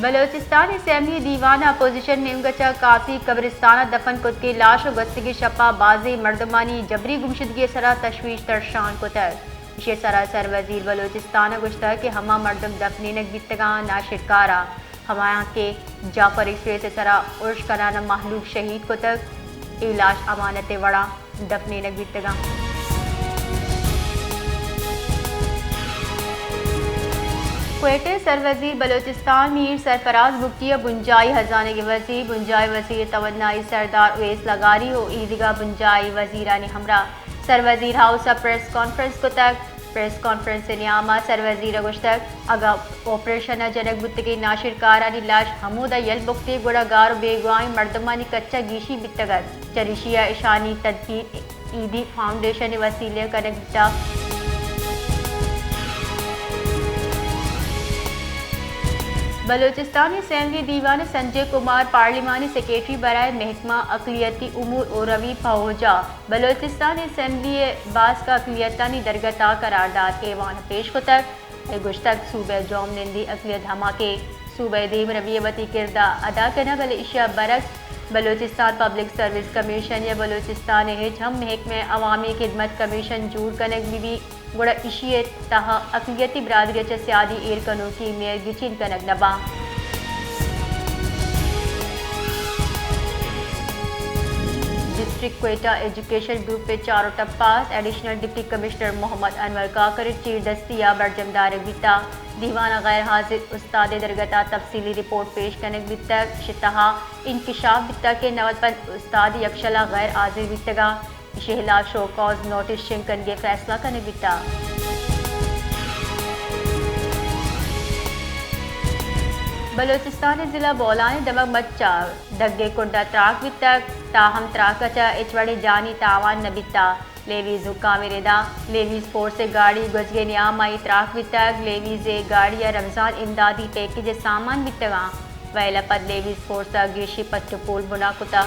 بلوچستان اسمبلی دیوان ءَ اپوزیشن نیمگ ءَ چہ کاسی قبرستان ءَ دفن کتگیں لاش ءُ گوستگیں شپ ءَ بازیں مردمانی جبری گمشدگی ءِ سرا تشویش درشان کتگ۔ ایشی ءِ سرا سروزیر بلوچستان ءَ گوشتگ کہ ہما مردم دفنینگ بیتگاں ناشرکار ءَ، ہمایاں کہ جعفر ایکسپریس ءِ سرا ارش کنان ءَ مہلوک شہید کتگ، اے لاش امانت ءِ وڑا دفنینگ بیتگاں۔ کوئٹہ ءِ سروزیر بلوچستان میر سرفراز بگٹی ءَ بنجاہی ہزانگ ءِ وزیر، بنجاہی وزیر توانائی سردار اویس لغاری ءُ ایدگہ بنجاہی وزیرانی ہمراہ سروزیر ہاؤس ءَ پریس کانفرنس کتگ۔ پریس کانفرنس ءِ نیام ءَ سروزیر ءَ گوشتگ، اگاں آپریشن ءَ جنگ بوتگیں ناشرکارانی لاش ہمودا یل بکتیں گڑا گار ءُ بیگواہیں مردمانی کچ ءَ گیشی بیتگ ات، چریشی ءَ اشانی تدفین ایدی فاؤنڈیشن ءِ وسیلہ ءَ کنگ بیتگ۔ بلوچستان اسمبلی دیوان ءَ سنجے کمار پارلیمانی سیکرٹری برائے محکمہ اقلیتی امور ءُ روی پہوجا بلوچستان اسمبلی ءِ باسک اقلیتانی درگت ءَ قرارداد ایوان ءَ پیش کتگ۔ ءُ گوشتگ، صوبہ ءِ جہمنندیں اقلیت ہما کہ صوبہ ءِ دیمروی ءَ وتی کرد ءَ ادا کناں، بلے ایشی ءَ برعکس بلوچستان پبلک سروس کمیشن یا بلوچستان ءِ ہچ ہم محکمہ ءَ عوامی خدمت کمیشن جوڑ کنگ بہ بیت، گڑا ایشی ءِ تہا اقلیتی برادری ءَ چہ سیادی ایر کنوکیں میئر گچین کنگ نہ باں۔ ڈسٹرکٹ کوئٹہ ایجوکیشن گروپ ءِ چارٹر پاس ایڈیشنل ڈپٹی کمشنر محمد انور کاکڑ ءِ چیردستی ءَ برجم دارگ بیتگ۔ دیوان ءَ غیر حاضر استاد ءِ درگت ءَ تفصیلی رپورٹ پیش کنگ بیتگ۔ ایشی ءِ تہا انکشاف بیتگ کہ نود پنچ استاد یکشل ءَ غیر حاضر بیتگ ءُ ایشی ءِ ہلاپ شو کاز نوٹس شنگ کنگ ءِ فیصلہ کنگ بیتگ۔ بلوچستان ءِ ضلع بولان ءِ دمگ مچ ءَ ڈگے کنڈ ءَ تراک بیتگ، تاہم تراک ءَ چہ ہچ وڑیں جانی تاوان نہ بیتگ۔ لیویز حکام ءِ ردا لیویز فورس ءِ گاڑی گوزگ ءِ نیام ءَ اے تراک بیتگ۔ لیویز ءِ گاڑی ءَ رمضان امدادی پیکج ءِ سامان بیتگاں۔ ویل ءَ پد لیویز فورس ءَ گیشیں پٹ ءُ پول بنا کتگ۔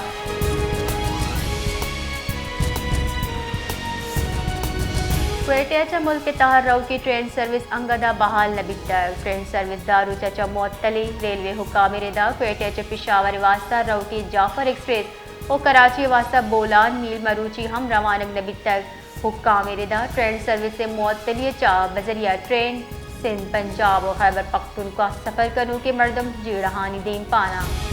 کوئٹہ ءَ چہ ملک ءِ تہا روکی ٹرین سروس انگت ءَ بحال نہ بیتگ۔ ٹرین سروس داروچ ءَ چہ معطلی۔ ریلوے حکام ءِ ردا کوئٹہ ءَ چہ پشاور ءِ واستہ روکی جعفر ایکسپریس ءُ کراچی ءِ واستہ بولان میل مروچی ہم روانگ نہ بیتگ۔ حکام ءِ ردا ٹرین سروس ءِ معطلی ءَ چہ بذریعہ ٹرین سندھ، پنجاب ءُ خیبر پختونخوا سفر کنوکیں مردم جیڑہانی دیمپان اَنت۔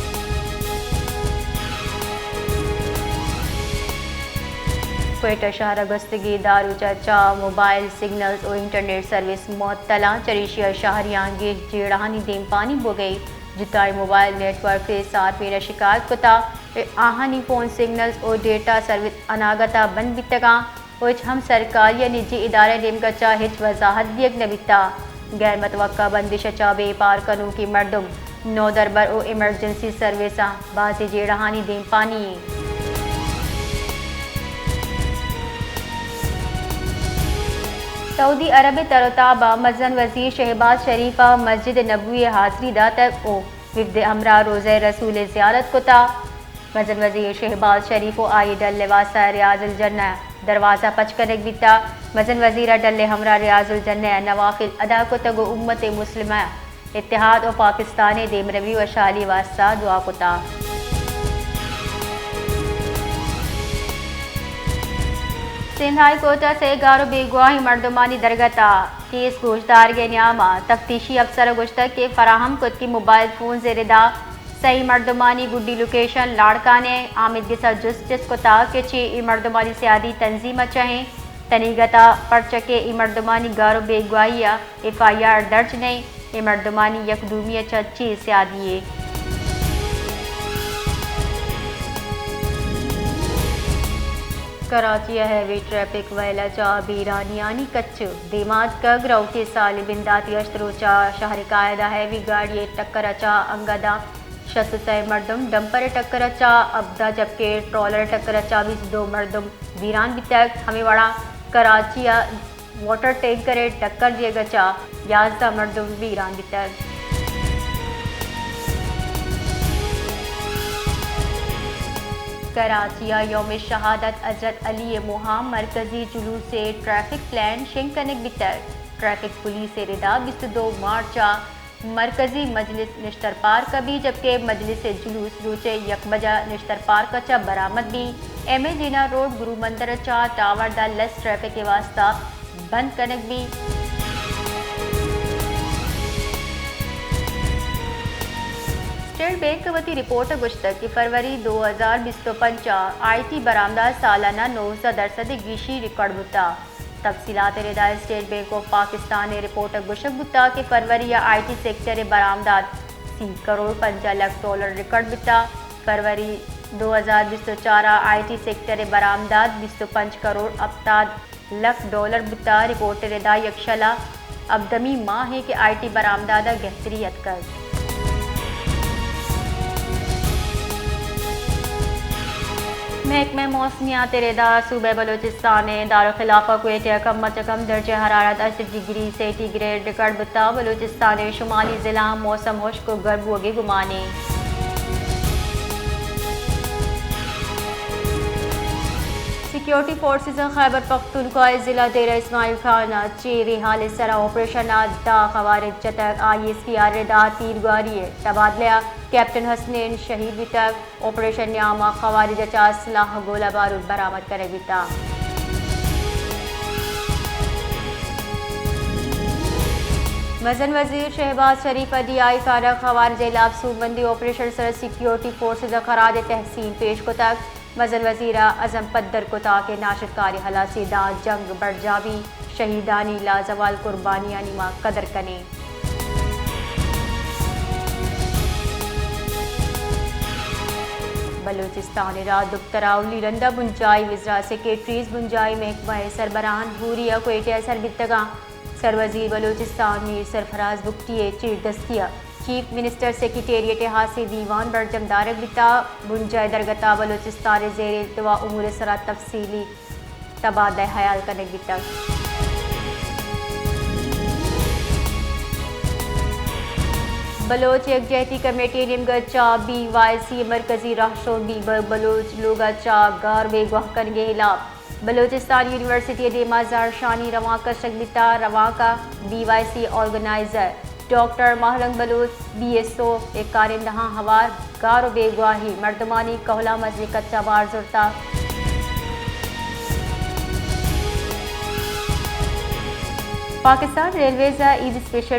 کوئٹہ شہر ءَ گوستگیں داروچ ءَ چہ موبائل سگنلز ءُ انٹرنیٹ سروس معطل اَنت، چریشی ءَ شہریاں گیش جیڑہانی دیمپانی بوگ ءَ اَنت۔ جتائیں موبائل نیٹ ورک ءِ صارفین ءَ شکایت کتگ کہ آہانی فون سگنلز ءُ ڈیٹا سروس اناگت ءَ بند بیتگ اَنت ءُ ہچ ہم سرکاری یا نجی ادارہ ءِ نیمگ ءَ چہ ہچ وضاحت دیگ نہ بیتگ۔ غیر متوقع بندش ءَ چہ بے پار کنوکیں مردم نودربر ءُ ایمرجنسی سروساں بازیں جیڑہانی دیمپانی اَنت۔ سعودی عرب ءِ تر ءُ تاب ءَ مزن وزیر شہباز شریف ءَ مسجد نبوی ءَ حاضری داتگ ءُ وفد ءِ ہمراہ روضہ رسول ءِ زیارت کتگ۔ مزن وزیر شہباز شریف ءُ آئی ءِ ڈل ءِ واستہ ریاض الجنہ ءِ دروازہ پچ کنگ بیتگ۔ مزن وزیر ءَ ڈل ءِ ہمراہ ریاض الجنہ ءَ نوافل ادا کتگ ءُ امت مسلمہ ءِ اتحاد ءُ پاکستان ءِ دیمروی ءُ وشحالی ءِ واستہ دعا کتگ۔ سندھ ہائی کورٹ ءَ سئے گار ءُ بیگواہیں مردمانی درگت ءَ کیس گوشدارگ ءِ نیام ءَ تفتیشی افسر ءَ گوشتگ کہ فراہم کتگیں موبائل فونز ءِ ردا سئے مردمانی گڈی لوکیشن لاڑکانہ ءِ آمدگس ءَ جست چست کتگ کہ چے اے مردمانی سیادی تنظیم ءَ چہ اِنت، تنیگت ءَ، پرچا کہ اے مردمانی گار ءُ بیگواہی ءَ ایف آئی آر درج نہ اِنت، اے مردمانی یک دومی ءَ چہ چے سیادی یے۔ کراچی ءِ ہائی وے ٹریفک ویل ءَ چہ بیرانیانی کچ دیما اتکگ۔ روکیں سال ءِ بنداتی ہشت روچ ءَ شہر ءِ کاہد ءَ ہائی وے گاڑی ءِ ٹکر ءَ چہ انگت ءَ شست ءُ سئے مردم، ڈمپر ءِ ٹکر ءَ چہ ہبدہ جبکہ ٹرالر ءِ ٹکر ءَ چہ بیست ءُ دو مردم بیران بیتگ۔ ہمے وڑا کراچی ءَ موٹر ٹینکر ءِ ٹکر دیگ ءَ چہ یازدہ مردم بیران بیتگ۔ کراچی ءَ یوم شہادت حضرت علی ءِ موہ ءَ مرکزی جلوس ءِ ٹریفک پلان شنگ کنگ بیتگ۔ ٹریفک پولیس ءِ ردا بیست ءُ دو مارچ ءَ مرکزی مجلس نشتر پارک ءَ بی، جبکہ مجلس ءِ جلوس روچ ءِ یک بجہ نشتر پارک ءَ چہ برآمد بی۔ ایم اے جینا روڈ گرو مندر ءَ چہ ٹاور داں لیس ٹریفک ءِ واستہ بند کنگ بی۔ اسٹیٹ بینک ءَ وتی رپورٹ ءَ گوشتگ کہ فروری دو ہزار بیست ءُ پنچ ءَ آئی ٹی برآمدات سالانہ نوزدہ درسد ءِ گیشی ریکارڈ بوتگ۔ تفصیلات ءِ ردا اسٹیٹ بینک آف پاکستان ءِ رپورٹ ءَ گوشگ بوتگ کہ فروری ءَ آئی ٹی سیکٹر ءِ برآمدات سی کروڑ پنجاہ لکھ ڈالر ریکارڈ بوتگ۔ فروری دو ہزار بیست ءُ چار ءَ آئی ٹی سیکٹر ءِ برآمدات بیست ءُ پنچ کروڑ ہپتاد لکھ ڈالر بوتگ۔ رپورٹ ءِ ردا یکشل ءَ ہبدمی ماہ ایں کہ آئی ٹی برآمدات ءَ گہتری اتکگ۔ محکمہ موسمیات ءِ ردا صوبہ بلوچستان ءِ دارالخلافہ کوئٹہ ءَ کم ءَ چہ کم درجہ حرارت ہشت ڈگری سینٹی گریڈ ریکارڈ بوتگ۔ بلوچستان ءِ شمالی ضلعاں موسم ہشک ءُ گرم بوگ ءِ گمان ایں۔ سیکیورٹی فورسز ءَ خیبر پختونخوا ءِ ضلع دیرہ اسماعیل خان ءَ چیریں ہال ءِ سرا آپریشن ءَ دہ خوارج جتگ۔ آئی ایس پی آر ءِ ردا تیرگواری ءِ تبادلہ ءَ کیپٹن حسنین شہید بوتگ۔ آپریشن ءِ نیام ءَ خوارج ءَ چہ اسلحہ ءُ گولہ بارود برآمد کنگ بیتگ۔ مزن وزیر شہباز شریف ءَ ڈی آئی خان ءَ خوارج ءِ ہلاپ سوبمندی آپریشن ءِ سرا سیکیورٹی فورسز ءَ خراج تحسین پیش کتگ۔ مزن وزیر ءَ عزم پدر کتگ کہ ناشرکاری ہلاسی داں جنگ برجاہ بی، شہیدانی لازوال قربانیانی ما قدر کنیں۔ بلوچستان ءِ راجدپتر ءَ اولی رند ءَ بنجاہی وزرا سیکرٹریز بنجاہی محکمہ ءِ سربراہان بھوری ءَ کوئٹہ ءَ سر بیتگاں۔ سروزیر بلوچستان میر سرفراز بگٹی ءِ چیردستی ءَ چیف منسٹر سیکرٹریٹ ءِ ہاسیں دیوان برجم دارگ بیتگ۔ بنجاہی درگت ءَ بلوچستان ءِ زیر التوا امور ءِ سرا تفصیلی تبادلہ ہیال کنگ بیتگ۔ بلوچ یکجہتی کمیٹی ءِ نیمگ ءَ چہ بی وائی سی ءِ مرکزی راہشون بی بلوچ لوگ ءَ چہ گار بیگواہ کنگ ءِ ہلاپ بلوچستان یونیورسٹی ءِ دیما زہرشانی روانک کشگ بیتگ۔ روانک ءَ B Y C organiser doctor Mah Rang Baloch, B S O ءِ کارندہاں ہوار گار ءُ بیگواہیں مردمانی کہول ءَ مزنیں کچ ءَ بار زرتگ۔ پاکستان ریلویز ءَ عید اسپیشل